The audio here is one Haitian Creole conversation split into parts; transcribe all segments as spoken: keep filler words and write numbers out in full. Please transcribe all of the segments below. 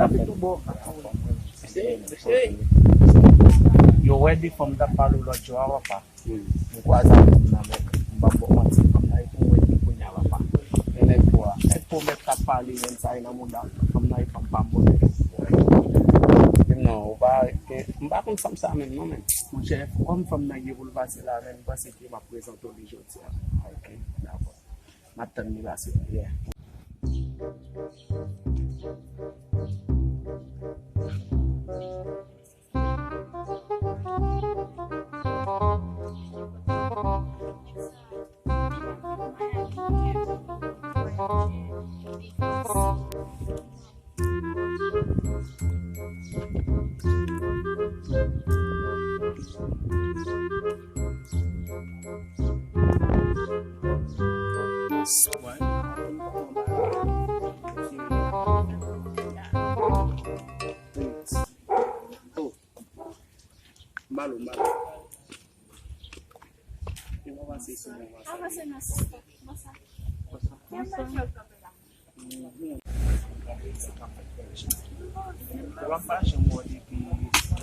Yo wè de fanm m t ap pale w lòt jou a, papa. M kwaze avè fanm nan, men m p ap ba w manti, fanm nan e pou mwen li kounye a, papa. Men nèg po a, nèg po mèt k ap pale, men sa e nan mouda. Fanm nan e fanm pa m, bò. Di m non, ou pa, m pa konn fanm sa menm non, men. Monchè, kòm fanm nan gen pou l pase la, men m panse ke m ap prezante w li jodi a. Ok, dakò. M ap tann li pase. Yeah. Malo, malo. Yo pa pase sou mwen, pase. Avanse non, sista. Konsa. Konsa. Konsa. Ou pa pa janm wè depi lè ki la.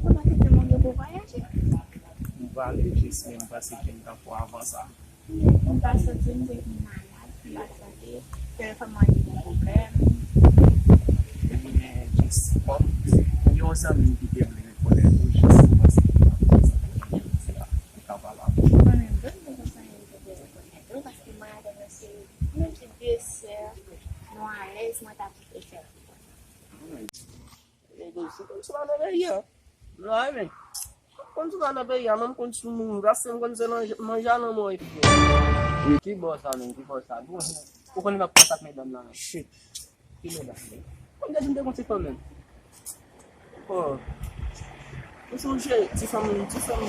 Ou pa kite moun yo pou vwayaje? M prale jis, men m panse ke m ta fò avan sa. M pa santi m te vin malad, m pa santi telefòn mwen te gen pwoblèm. Ebyen, jis kòm yon zanmi ki te vle rekonèt ou, jis m panse ke m ap fè sa. Ou ka pale avè l. Mwen menm tou, m te kontan ke m te vle rekonèt ou, paske mwen avè w se menm jan de sè, nou alèz, mwen ta prefere fè l. Nèg yo, si konn sou pa nan peyi a. Lò, men. Konn sou pa nan peyi a, men m konn sou moun. Paske m konn se nan manje a nan mò e fè. Wi, ki bò sa, men, ki bò sa? Bon, ou konnen m ap kontak medam nan, men. Shit. Ki medam, men? Konn deja m te konn se fanm, men. Oh. Ou sonje, ti fanm, ti fanm,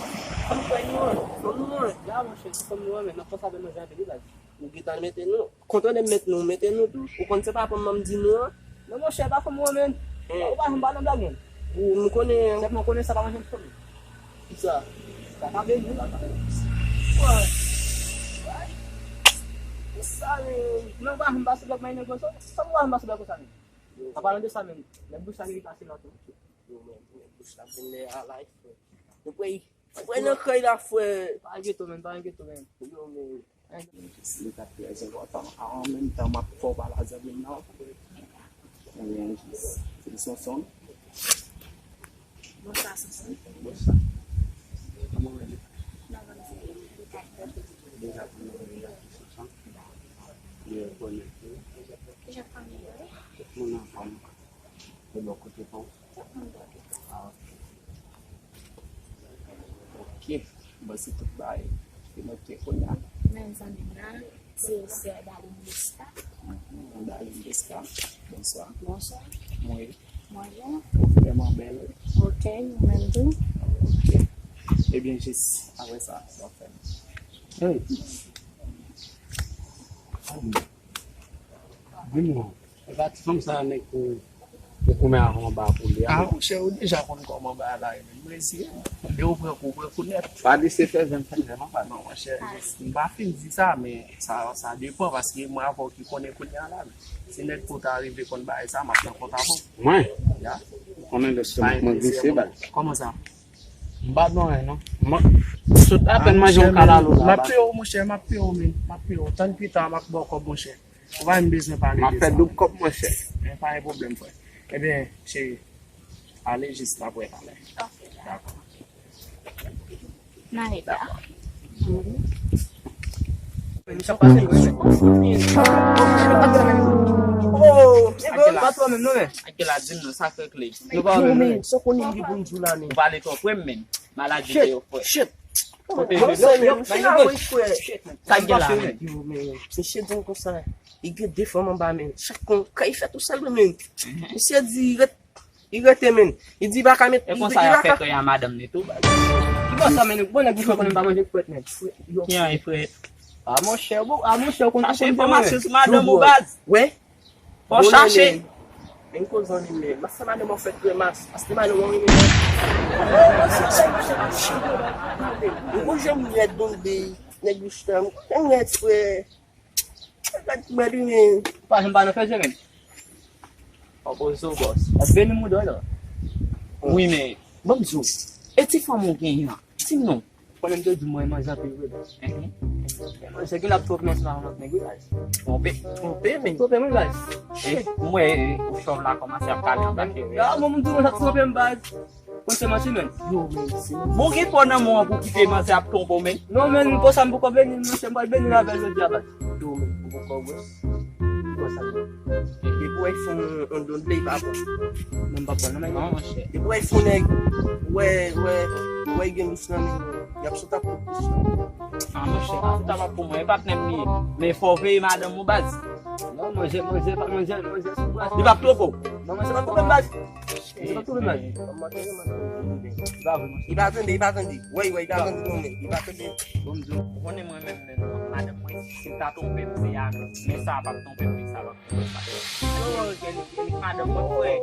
fanm kwè nou an, fanm nou an. Ya, monchè, ti fanm nou an, men, n ap konsa avè manje a, men, li la. Nou gentan mete nou. Kontan de m met nou, mete nou tou. Ou konn se pa fanm nan m di nou an? Non, monchè, pa fanm ou an, men. Hmm. Ou pa janm pa nan blag, men. Ou, m konnen. Sèlman konnen sa pa manje fanm. Kisa? Sa pa vle nou, sa pa vle. Wè. Wè. Sa, men. Men ou pa janm pase blag may negosye. Sa ou pa janm pase blag konsa, men. An palan de sa, men. Nèg bouch la vin kase la tou. Yo, men, men, bouch la vin lè a la, frè. Nou prey. Frè nan kay la, frè. Pa gen to, men, pa gen to, men. Yo, men. Li t ap trè enpòtan. An menm tan, m ap fè w pale a zanmi m nan. Ebyen, jis, se Sonson. Bonswa, Sonson. Bonswa. Kòman w ye? Mwen menm, se Rita. Deja, kòman w ye, Sonson? Yo, konnen tou. Kijan fanmi yo ye? Tout moun anfòm. E bò kote pa w? Ah, ok. Ok. Bon, se tout bagay. Se note kounye a. Men zanmi m nan, se sè Darline Desca. Mhm. Darline Desca. Bonswa. Bonswa. Mwen. Mwen jan. Ou vrèman bèl. Ok, ou menm tou. Ok. Ebyen, jis apre sa, sa w fè m. Hey. Di m non. E pa ti fanm sa nèg ou, ou koumen avan anba pou li a. Ah, monchè, ou deja konn kòman bagay la ye, men mwen eseye. Lè ou pran kou, ou pran kou nèt. Pa di se fè zen, fè zen, non, pa non, monchè, jis, m pa fin di sa, men sa, sa depann, paske mwen avè w ki konnen kounye a la, men si nèg pou ta rive konn bagay sa, m ap nan kont avè w. Mwen? Ya. Ou konnen lè sè m ap mwen glise, baz. Kòman sa? M pa gen anyen, non. Mwen sot apèn manje yon kalalou la, baz. M ap peye w, monchè, m ap peye w, men. M ap peye w. Tann pita, m ap ba w kòb, monchè. Ou pa menm bezwen pale de sa. M ap fè doub kòb, monchè. Men pa gen pwoblèm, frè. Ebyen, cheri, ale jis n ap wè talè. Ok. Dakò. N ale la. Oh, nèg yo, pa twò menm non, men. Ak kèl la di m non, sa fè kle. Nou pa menm non, men. Sa w konnen m gen pou m di w la, men. Ou pale twòp, frè m, men. Maladi te yo, frè. Shit. Kote yo, yo, yo, yo, yo, frè. Sa gen la, men. Yo, men, mesye di m konsa, li gen de fanm anba, men. Chak kon, kay fè tou sèl, men. Mesye di, ret, li rete, men. Li di, pa ka met, e konsa y ap fè kay a madanm li tou, baz. Ki bò sa, men, bon, nèg bouch mwen konnen m pa manje frèt, men. Ki an e frèt? A, monchè, bon, a, monchè, ou konn chache enfòmasyon sou madanm ou, baz. Wè. Fò chache. Men, men, men, men, m ap fè madanm mwen fè kremas. Paske madanm mwen renmen mwen. Ou konn jan m rèd, bon, de nèg bouch tan. Ou konn rèd, frè. Rèd, rèd, men. Pa janm pa nan fè jere. Pozo, bòs. Ap beni mouda la. Wi, men, ban m di w, e ti fanm ou genyen an? Di m non. Pandan m te di w mwen manje anpil vre, bòs. Mhm. Men manje gen l ap twonpe ansanm ak lòt nèg wi, baz. Twonpe? Twonpe, men. Twonpe mwen, baz. E, m wè, e, ou chòv la kòmanse ap kale anba cheve. A, mwen, m di w, mwen ap twonpe m, baz. Mwen se manti, men. Yo, men, se manti. Bon, gen fò nan mwen pou kite manzè ap twonpe w, men. Non, men, pou sa, m poko beni, men, se m pral beni l avè l jodi a, baz. Yo, men, ou poko gwòs. Ou poko sa, men. Depi w wè fon on don de, pa bon. Non, m pa pran, non, men. Non, monchè. Depi w wè fon nèg, wè, wè, wè, gen lous nan men, y ap sot ap pran plis, non. Ah, monchè, pa sot ap pou mwen, e patnè m li ye. Men fò w veye madanm ou, baz. Non, manje, manje, pa manje, manje sou bras. Li p ap twonpe w. Non, manje pa twonpe m, baz. Manje pa twonpe m, baz. Li pa vre, manje. Li pa tande, li pa tande. Wè, wè, li pa tande non, men li pa tande. Bon, m di w, ou konnen mwen menm, menm, madanm mwen, si l ta twonpe m, se a, men sa p ap twonpe m, men sa p ap twonpe m. Yo, Kelly, Kelly, madanm mwen, frè.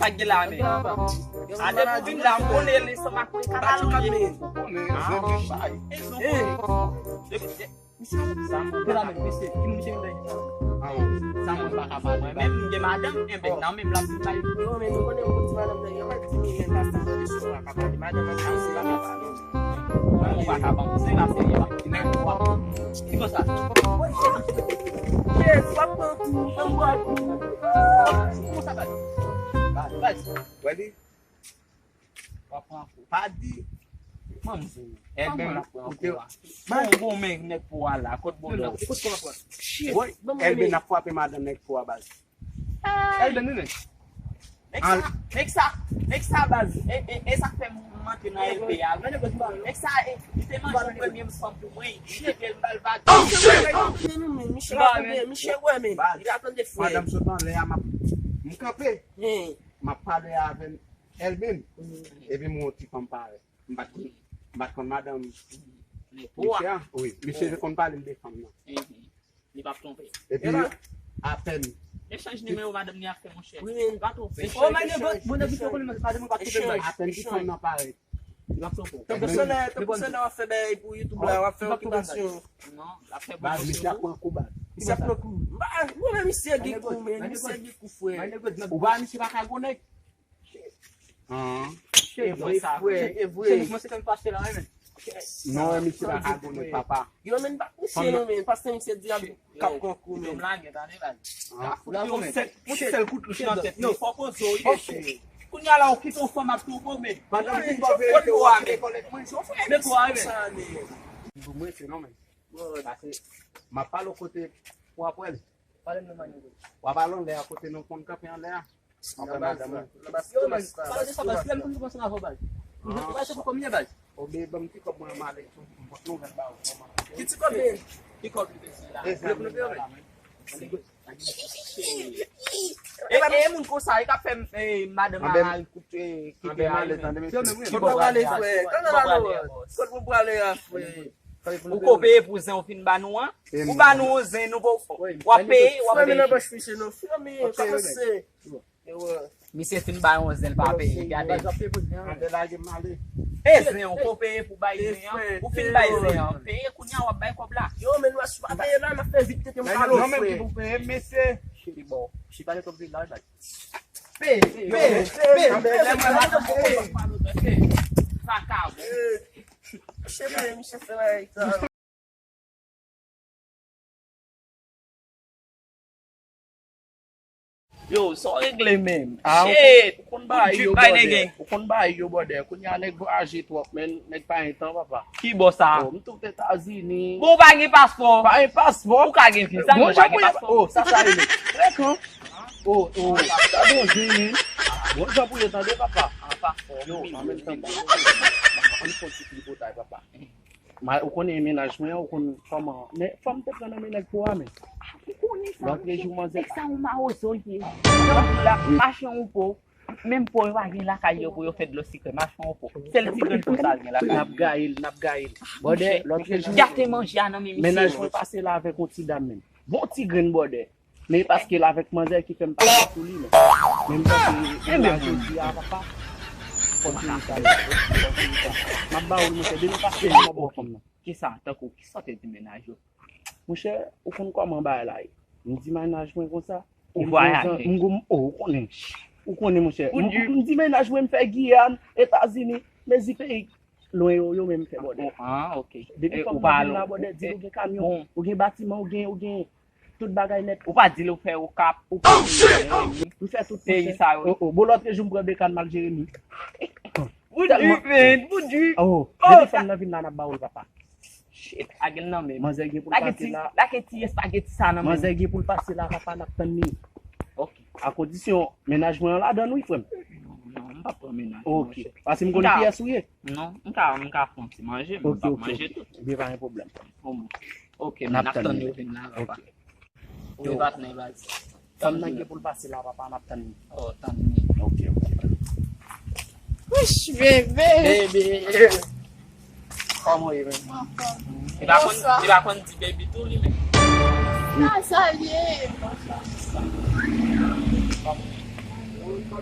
Sa k gen la, men? A, depi w vin la, m konnen li ansanm ak mwen, katalon li ye. Ou konnen, zen bay. E, zen bay. Misye, sa mwen pa ka pale. Mwen menm, m gen madanm, enben, nan menm l ap vin bay. Yo, men nou konnen yon ti madanm dèyè, mwen di, men pa sa, mwen di, sa pa ka pale. Madanm ap pase, pa ka pale. Ou pa ka ban m zen la, se li w ap, men w ap. Ki konsa? Yes, w ap pran kou, w ap pran kou. Konsa, baz. Baz, baz. Wè li? W ap pran kou. Pa di. Manzè. Èlben, kote w ap pran kou a? Bon, bon, men nèg pou a la, kot bondè w? Woy, Èlben ap frape madanm nèg pou a, baz. Èlben, wi, men. Nèg sa, nèg sa, nèg sa, baz. E, e, e sa k fè m antre nan L P a. Nèg sa, e, li te manje premye m fanm pou mwen, li te fè l ba l vag. Misye pa konprann, misye wè, men. Li pa tande frè. Madanm sot anlè a, m ap, m kanpe. M ap pale avè l. Èlben. Epi m wè yon ti fanm parèt. M pa t konn, m pa t konn madanm misye a. Wi, misye te konn pale m de fanm nan. Li p ap twonpe. Epi, apèn. Echanj nimewo madanm li ap fè, monchè. Wi, men. Li pa twonpe. Oh, my nigga, bon, nèg yo konnen madanm ou pa twonpe, baz. Apèn ti fanm nan parèt. Li p ap twonpe. Tankou sèlè, tankou sèlè w ap fè bagay pou YouTube la, w ap fè okipasyon. Non, l ap fè bon. Baz, misye ap pran kou, baz. Misye ap pran kou. Mwen, misye gen kou, men. Misye gen kou, frè. Ou pa, misye pa ka gwo nèg. Ah. E vre, frè, e vre. Se misye k pase la, wi, men. Non, misye pa ka gwo nèg, papa. Yo, men, pa misye non, men. Pastè misye di ap kap pran kou, men. Pou sèl kout lous nan tèt li, fò poze w, wi. Kounye a la, ou kite yon fanm ap twonpe w, men. Pandan m fin ba w verite, w ap kite kòlèt mwen, jofre. Men pou a, men. Pou mwen, se non, men. Pase, m ap pale w kote pou w ap wè l. Pale m nan mannyè w. W ap al anlè a kote nou konn kanpe anlè a. Anlè madanm ou. Yo, men, pale de sa, baz. Lè m konn kòmanse nan avè w, baz. Ou pa se pou kòb mwen, baz. Obe, ban m ti kòb mwen, m ale sou, m pot nouvèl ba ou. Ki ti kòb, men? Ki kòb li te di la? E, e, e moun konsa, e ka fè, e, madanm a koute, e, kite ale, men. Kot mwen prale, frè? Kot mwen prale a, frè? Ou ko peye pou zen ou fin ba nou an? Ou ba nou yon zen, nou po, w ap peye, w ap peye. Fèmen nan bòch misye non. Fèmen, kòmanse. Misye fin ba yon zen, l pa peye. Gade. Antre lage m ale. E zen, ou ko peye pou bay zen an. Ou fin bay zen an. Peye kounye a, w ap bay kòb la. Yo, men nou pa peye la, m ap fè vit tete m pale w, frè. Non, men ki pou peye, mesye. Ki bò? Chita yo twòp vit la, baz. Peye, peye, peye, peye. Vakabon. Misye peye, misye fè bagay sa. Yo, sa w regle menm? Ah, shit! Ou konn bagay yo, bòdè. Ou konn bagay yo, bòdè. Kounye a nèg vwayaje twòp, men nèg pa gen tan, papa. Ki bò sa? Oh, m tout Etazini. Bon, ou pa gen paspò? Pa gen paspò. Ou ka gen viza, men ou pa gen paspò. Oh, sa, sa rele. Frekan. Oh, oh, sa bon zen, men. Bon jan pou yo tande, papa. An paspò. Yo, an menm tan, bon, an fon ti tripotay, papa. Ma, ou konnen mennaj mwen an, ou konn kòman. Men, fò m te pran nan men nèg pou a, men. Ou konnen sa, lòt jou, manzè. Nèg sa, yon mawozo l ye. L ap mache yon po. Menm po yo pa gen lakay yo pou yo fè dlo sikre. Mache yon po. Sèl ti grenn po sa l gen lakay. N ap gaye l, n ap gaye l. Bòdè, lòt jou. Gate manje a nan men misye. Mennaj mwen pase la avèk yon ti dam, men. Bon ti grenn bòdè. Men paske l avèk manzè ki fè m pase sou li, men. Men m panse, jodi a, papa, fò m fini sa, men. Fò m fini sa. M ap ba ou l, monchè, depi pase m ap ba w fanm nan. Kisa, tankou, kisa w te di mennaj ou? Monchè, ou konn kòman bagay la ye. M di mennaj mwen konsa, Ou vwayaje. M gon, oh, ou konnen. Ou konnen, monchè. M di mennaj mwen, m fè Giyàn, Etazini, mezi peyi lwen yo, yo menm fè bòdè. Ah, ok. Depi fòk mwen vin la bòdè, di ou gen kamyon, ou gen batiman, ou gen, ou gen tout bagay nèt. Ou pa di l ou fè Okap, ou fè M fè tout peyi sa yo. Oh, oh, bon, lòt jou m pran Bekan m al Jeremi. Boudjou, men, Boudjou. Oh, depi fanm nan vin la, n ap ba ou l, papa. Shit, a gen nan men. Manzè gen pou l pase la. Lage ti espageti sa nan men. Manzè gen pou l pase la, papa, n ap tann li. Ok. A kondisyon, mennaj mwen an ladan l wi, frè m. Non, non, m p ap pran mennaj mwen, monchè. Ok. Paske m konnen kiyès ou ye. Non, m ka, m ka pran ti manje, men m p ap manje tout. Ok, ok, ok. Ebyen, pa gen pwoblèm. Bon, ok, n ap tann yo vin la, papa. Ok. Ou gen patnè, baz. Fanm nan gen pou l pase la, papa, n ap tann li. Oh, tann li. Ok, ok. Wish, bebe. Bebe. Kòman w ye, menm? Mwen anfòm. Li pa konn, li pa konn di baby tou, li menm. Sa, sa l ye? Mwen pa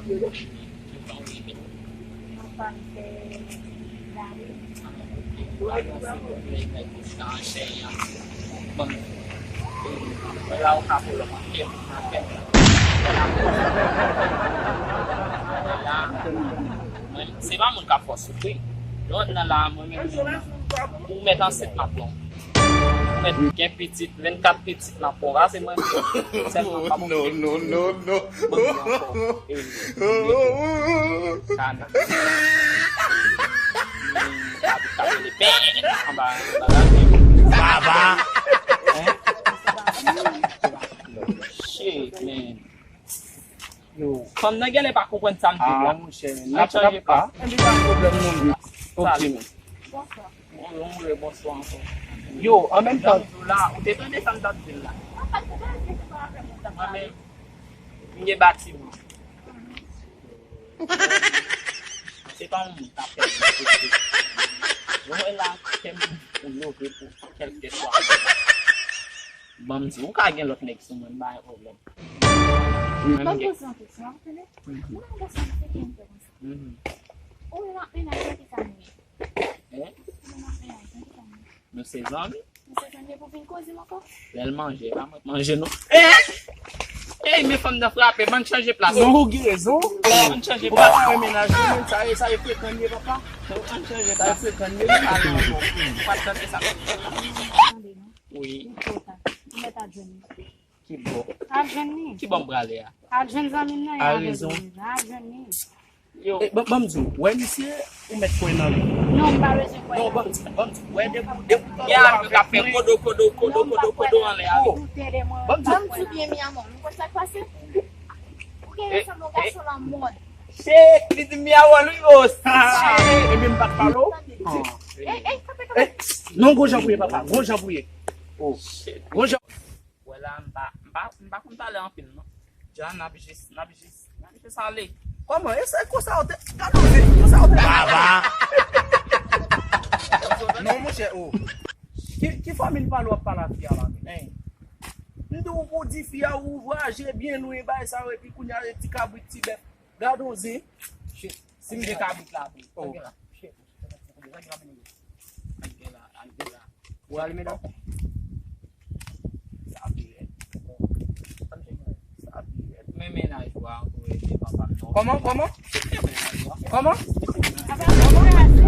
fè lari. Bon. Mwen la ou ka polo manke nan kè. Mwen la, mwen, se pa moun k ap fè w soufri. Lè w nan la, mwen menm, ou mèt ansent m ap pran w. Ou mèt gen pitit, vennkat pitit m ap pran w. Pa se mwen sèlman k ap okipe. Non, non, non, non. Ban m di ankò. E, Kana. Ka, ka rele pè anba, anba la. Baba. Hein? Shit, man. Yo. Fanm nan genlè pa konprann sa m di la. Ah, monchè, n ap chanje pa. Epi pa pwoblèm non, bro. Ok, man. Bonswa. Bonjou, bonswa ankò. Yo, an menm tan. Jan m di w la, ou te tande sa m t ap di l la? Mwen menm, m gen batiman. Se pa yon moun k ap pèdi kote. Mwen la, tèm pou love pou kèlkeswa. Ban m di, ou ka gen lòt nèg sou mwen, m pa gen pwoblèm. Ban m poze yon kesyon, ou konnen? Ou nan gason ki fè gen konsa. Ou nan mennaj mwen ki sa nou ye? Hein? Ou nan mennaj mwen ki sa nou ye? Nou se zanmi. Nou se zanmi pou vin koze m ankò? Lè l manje, pa mwen k manje non. Eh! Ey, men fanm nan frape, bann chanje plas. Non, ou gen rezon. Bann chanje plas. Ou pa wè mennaj ou, men sa e, sa e frekan ye, papa. Bann chanje plas. Sa e frekan ye, men. Ou pa t tande sa. Tande, non. Wi. Ou mèt al jwenn li. Ki bò? Al jwenn li. Ki bò m prale a? Al jwenn zanmi m nan, al jwenn li. Al jwenn li. Yo. Eh, ban, ban m di w, wè misye, ou mèt kwè nan li. Non, m pa bezwen kwè. Non, ban m di, ban m di, wè depi, depi tantò. Gade yo k ap fè kodo, kodo, kodo, kodo, kodo anlè a. Oh. Ban m di w. Ban m di w byen, mi amor, nou konn sa k pase? Ou gen yon fanm, yon gason nan mòd. Shit, li di mi amor, wi, boss. Shit. Ebyen, m pa t pale w. Ey, ey, kanpe, kanpe. Eh, non, gon jan pou ye, papa, gon jan pou ye. Oh. Shit. Gon jan. Wè la, m pa, m pa, m pa konn pale anpil, non. Dja, n ap jis, n ap jis, n ap jis ale. Kòman? E se konsa w te, gade w se konsa w te. Baba! Non, monchè, oh. Ki, ki fòmil pale w ap pale a fi a la menm? Hein. M di w pou di fi a ou vwayaje byen lwen, bay sa yo, epi kounye a, ti kabrit, ti bèf. Gade w zen. Shit. Si m gen kabrit la tou. Oh. Shit. Al gen la, al gen la. Ou al, medam? Sa pi rèd. Sa pi rèd. Men mennaj ou a ankò ede papa m non. Kòman, kòman? Kòman?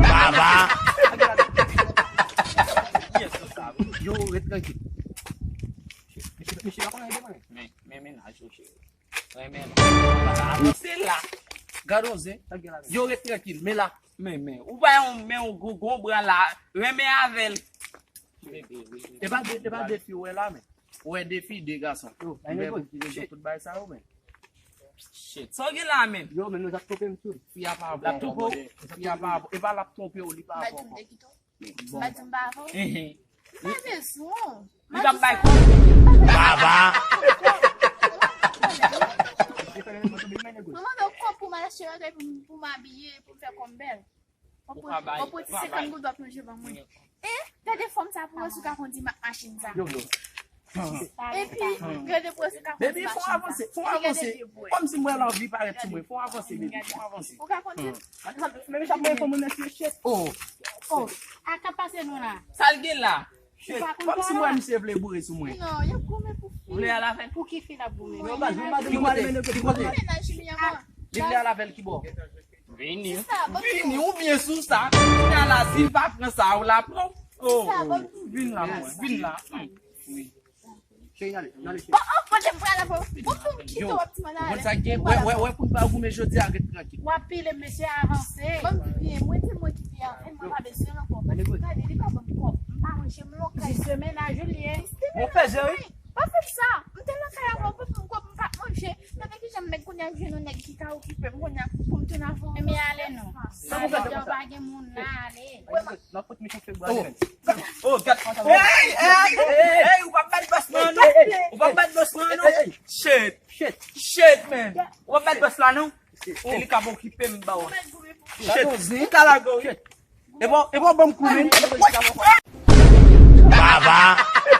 Baba! Yo, ret trankil. Misye, misye pa konn ede mwen. Men, men mennaj ou, cheri. Renmen l. Avanse la. Gade yon zen. Yo, ret trankil, men la. Men, men. Ou bay yon men, yon gwo, gwo bra la. Renmen avè l. E pa de, e pa de fi ou wè la, men. Ou wè de fi, de gason. Yo, men, bon, tout bagay sa yo, men. Shit. Sa w gen la, men? Yo, men nou t ap twonpe m tou. Fi a pa bon ankò, brother. Fi a pa bon. E pa l ap twonpe w, li pa bon ankò. Bon. M pa di m pa avè w. Ehe. M pa bezwen w. Li p ap bay kòb. Baba. Mwen mande w kòb pou m al achte bagay pou m, pou m abiye, pou m fè kò m bèl. Ou pa bay. Ou pran ti senkant goud w ap manje ban mwen. E, gade fòm sa pou wè si w ka kondi machin sa. Yo, yo. Epi, gade pou wè si w ka kondi machin sa. Baby, fò avanse, fò avanse. Kòmsi mwen anvi parèt sou mwen. Fò avanse, baby, fò avanse. Ou ka kondi? Men misye ap mande fò moun nan tiye chèt. Oh. Oh, a k ap pase nou la? Sa l gen la? Chèt. Kòmsi mwen misye vle boure sou mwen. Non, y ap goumen pou Ou vle al avè l? Pou ki fi l ap goumen? Ki kote? Ki kote? Mennaj Julian, mwen. Li vle al avè l ki bò? Vini. Sista, ban m Vini, ou byen sou sa. Kounye a la, si l pa pran sa, ou la pran. Oh, Sista, ban m vin la, mwen. Vin la. Cheri, n ale, n ale, cheri. Bon, oh, kote m pral avè w? Bon, pou m kite w ap ti manda. Ou konn sa k gen? Wè, wè, wè, pou n pa goumen jodi a, ret trankil. W ap pile, mesye, avanse. Ban m di byen, mwen se mwen ki byen. Mwen pa bezwen ankò. Gade, li pa ban m kòb. M pa manje m lontan. Jis se mennaj ou li ye. Mwen fè jeri. Pa fè m sa. M te nan kay avè w, pou m kòb, m pa manje. Nan ki jan m mèt kounye a jwenn yon nèg ki ka okipe m kounye a pou m tounen avè w? Ebyen, ale non. Ale, lè w pa gen moun la, ale. Nan fout mi chofè bwa Oh. men. Oh, gad. Hey, hey, hey, ou pa bat bòs la non. Ou pa bat bòs la non. Shit. Shit, man. Ou pa bat bòs la non. E li ka okipe m ba w. Shit. Ou ka lage w. E bon, e bon, ban m kou men. Baba.